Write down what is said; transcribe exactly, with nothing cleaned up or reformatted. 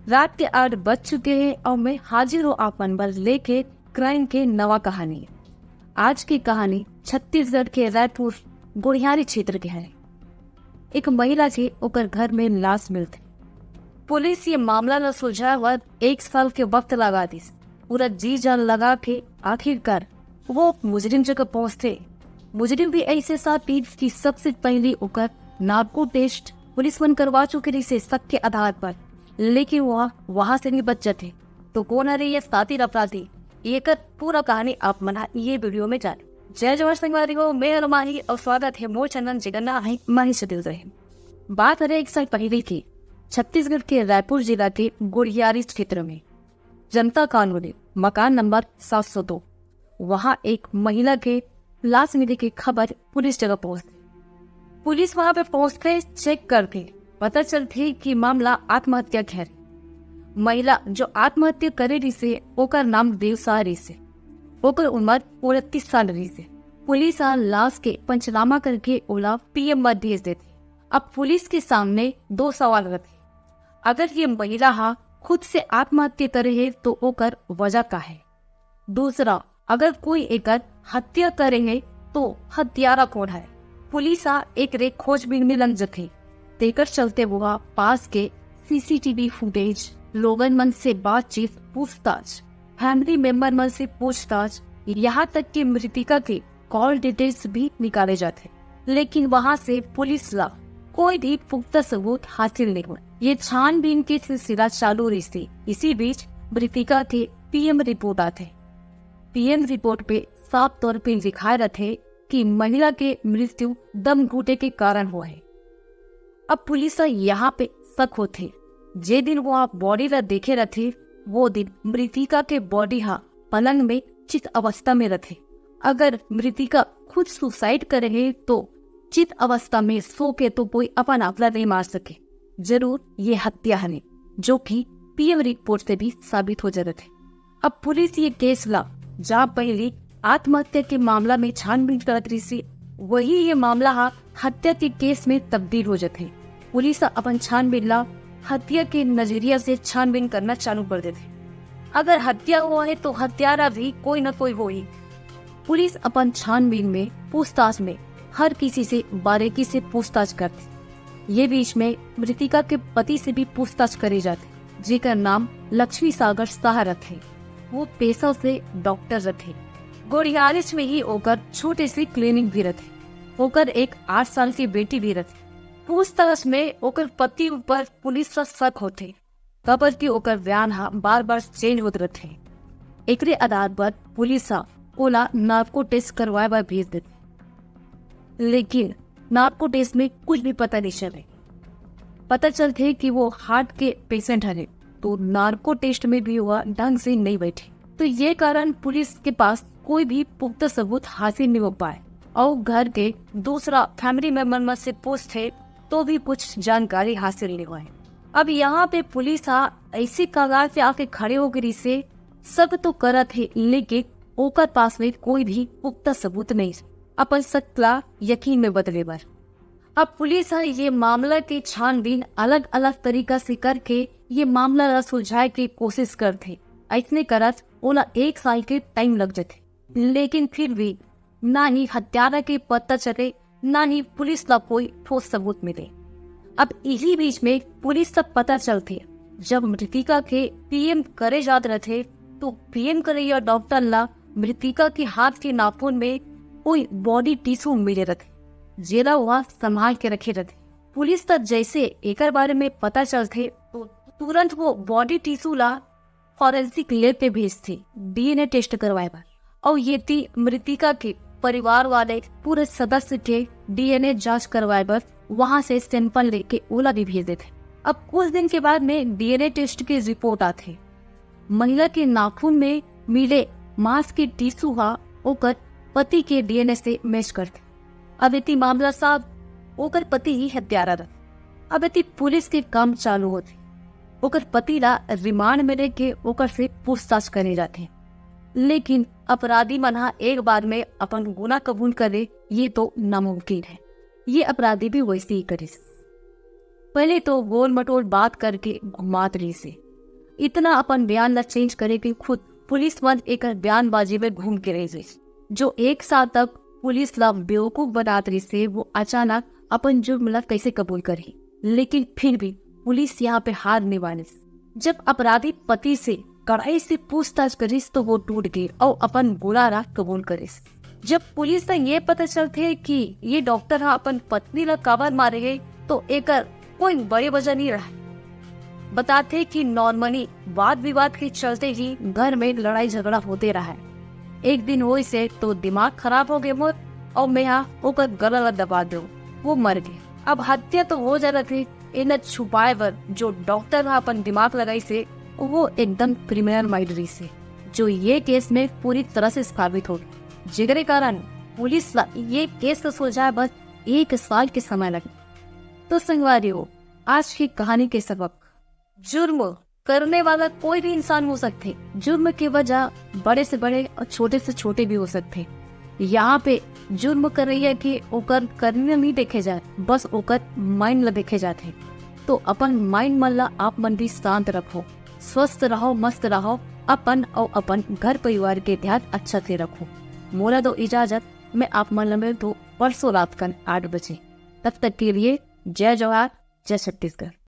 रात के आठ बज चुके हैं और मैं हाजिर हूँ आप मन बर लेके क्राइम के नवा कहानी। आज की कहानी छत्तीसगढ़ के रायपुर गुढ़ियारी क्षेत्र के है। एक महिला के ओकर घर में लाश मिलथे। पुलिस ये मामला ल सुलझाए बर एक साल के वक्त लगा दिस। पूरा जी जान लगा के आखिरकार वो मुजरिम जगह पहुंचथे। मुजरिम भी ऐसे साथी कि सबसे पहले ओकर नार्को टेस्ट पुलिस मन करवा चुके रहिसे शक के आधार पर, लेकिन वह वहां से भी बच जाते। तो कौन हरे ये साथी अपराधी, एकर पूरा कहानी आप मन ह ये वीडियो में जाने। जय जोहार संगवारी हो, मैं हूं माही और स्वागत है मोर चैनल जेकर नाम है माही से दिल रहे। बात हरे एक साल पहले की, छत्तीसगढ़ के रायपुर जिला के गुढ़ियारी क्षेत्र में जनता कॉलोनी मकान नंबर सात सौ दो, वहां एक महिला के लाश मिले के खबर पुलिस जगह पहुंचथे। पुलिस वहां पे पहुंचथे, चेक करथे, पता चलथे कि मामला आत्महत्या के हरे। महिला जो आत्महत्या करे रहिसे, ओकर नाम देवसा रहिसे, ओकर उम्र उनतीस साल रहिसे। पुलिस ह लाश के पंचनामा करके ओला पीएम बर भेज देथे। अब पुलिस के सामने दो सवाल रथे। अगर ये महिला हा खुद से आत्महत्या करे हे तो ओकर वजह का है? दूसरा, अगर कोई एकर हत्या करे हे तो हत्यारा कौन है? पुलिस ह एकरे खोजबीन में लग जथे। तेकर चलते वो ह पास के सीसीटीवी फुटेज, लोगन मन से बातचीत, पूछताछ, फैमिली मेंबर मन से पूछताछ, यहाँ तक कि मृतिका के कॉल डिटेल्स भी निकाले जाथे, लेकिन वहां से पुलिस ला कोई भी पुख्ता सबूत हासिल नहीं हुआ। ये छानबीन के सिलसिला चालू रहिसे। इसी बीच मृतिका के पीएम रिपोर्ट आथे। पीएम रिपोर्ट पे साफ तौर पे लिखाए रथे कि महिला के मृत्यु दम घुटे के कारण हुआ है। अब पुलिस ला यहाँ पे शक होथे। जे दिन वो बॉडी ला देखे रथे, वो दिन मृतिका के बॉडी हा पलंग में चित अवस्था में रथे। अगर मृतिका खुद सुसाइड करे हे तो चित अवस्था में सो के तो कोई अपन आप ला नहीं मार सके। जरूर ये हत्या हरे, जो कि पीएम रिपोर्ट से भी साबित हो जात हे। अब पुलिस ये केस ला जहाँ पहली आत्महत्या के मामला में छानबीन करत रहिसे, वही ये मामला हा हत्या के केस में तब्दील हो जाथे। पुलिस ह अपन छानबीन ला हत्या के नजरिया से छानबीन करना चालू कर देथे। अगर हत्या हुआ है तो हत्यारा भी कोई न कोई होही। पुलिस अपन छानबीन में, पूछताछ में हर किसी से बारीकी से पूछताछ करथे। ये बीच में मृतिका के पति से भी पूछताछ करे जाथे, जेकर नाम लक्ष्मी सागर शाह रथे। वो पेशा से डॉक्टर रथे। गुढ़ियारिच में ही ओकर छोटे से क्लिनिक भी रथे। ओकर एक आठ साल की बेटी भी रथे। पूछताछ में ओकर पति ऊपर पुलिस ला शक होथे, काबर कि ओकर बयान हा बार-बार चेंज होत रथे। एकरे आधार पर पुलिस हा ओला नार्को टेस्ट करवाए बर भेज देथे, लेकिन नार्को टेस्ट में कुछ भी पता नहीं चले। पता चलथे कि वो हार्ट के पेशेंट हरे, तो नार्को टेस्ट में भी वो ढंग से नहीं बैठे। तो ये कारण पुलिस के पास कोई भी पुख्ता सबूत हासिल नहीं हो पाए और घर के दूसरा फैमिली मेंबर मन से पूछथे तो भी कुछ जानकारी हासिल नहीं हुए। अब यहाँ पे पुलिस हा ऐसी कगार पे आके खड़े हो गई से शक तो करत हे, लेकिन ओकर पास में कोई भी पुख्ता सबूत नहीं अपन शक ला यकीन में बदले बर। अब पुलिस ह ये मामला के छानबीन अलग-अलग तरीका से करके ये मामला ला सुलझाए के कोशिश करथे। अइसने करत ओला एक साल के टाइम लग जथे, लेकिन फिर भी ना ही हत्यारा के पता चले, ना ही पुलिस ला कोई ठोस सबूत मिले। अब इही बीच में पुलिस तक पता चलथे, जब मृतिका के पीएम करे जात रथे, तो पीएम करइया डॉक्टर ला मृतिका के हाथ के नाखून में कोई बॉडी टिश्यू मिले रथे, जेला वह संभाल के रखे रथे। पुलिस तक जैसे एकर बारे में पता चलथे, तो तुरंत वो बॉडी टिश्यू ला फॉरेंसिक लैब पे भेजथे डीएनए टेस्ट करवाए बर। और ये ती मृतिका के परिवार वाले पूरे सदस्य के डीएनए जांच करवाए बर वहां से सैंपल लेके ओला भी भेज देथे। अब कुछ दिन के बाद में डीएनए टेस्ट की रिपोर्ट आथे। महिला के नाखून में मिले मांस के टिश्यू हा ओकर पति के डीएनए से मैच करथे। अब एती मामला साफ, ओकर पति ही हत्यारा रथे। अब एती पुलिस के काम चालू होथे। ओकर पति ला रिमांड में लेके ओकर से पूछताछ करे जाथे, लेकिन अपराधी मन हा एक बार में अपन गुना कबूल करे, ये तो नामुमकिन है। ये अपराधी भी वैसे ही करिस। पहले तो गोल मटोल बात करके घुमात रहिसे, इतना अपन बयान ला चेंज करे कि खुद पुलिस मन एकर बयानबाजी में घूम के रह गइस। जो एक साल तक पुलिस ला बेवकूफ बनात रहिस हे, वो अचानक अपन जुर्म ला कैसे कबूल करही? लेकिन फिर भी पुलिस यहाँ पे हार नहीं मानिस। जब अपराधी पति से कड़ाई से पूछताछ करिस तो वो टूट गए और अपन गुनाह ला कबूल करिस। जब पुलिस ला ये पता चलथे कि ये डॉक्टर हा अपन पत्नी ला काबर मारे हे, तो एकर कोई बड़े वजह नहीं रहा। बताथे कि नॉर्मली वाद विवाद के चलते ही घर में लड़ाई झगड़ा होते रहा है। एक दिन होइस हे तो दिमाग खराब हो गए मोर, और मैं हा ओकर गला ला दबा दो, वो मर गए। अब हत्या तो हो जाना थी, एला छुपाए बर जो डॉक्टर हा अपन दिमाग लगाइस हे, वो एकदम क्रिमिनल माइंड रहिस हे, जो ये केस में पूरी तरह से स्थापित हो गए, जेकरे कारण पुलिस ला ये केस ला सुलझाए बर एक साल के समय लगे। तो संगवारी हो, आज की कहानी के सबक, जुर्म करने वाला कोई भी इंसान हो सकथे। जुर्म के वजह बड़े से बड़े और छोटे से छोटे भी हो सकथे। यहाँ पे जुर्म करैया के ओकर करनी नहीं देखे जात, बस ओकर माइंड ला देखे जात हे। तो अपन माइंड मन ला आप मन भी शांत रखो, स्वस्थ रहो, मस्त रहो, अपन और अपन घर परिवार के ध्यान अच्छा से रखो। मोला दो इजाजत, मैं आप मन ला मिलथों परसों रात कन आठ बजे। तब तक के लिए जय जोहार, जय छत्तीसगढ़।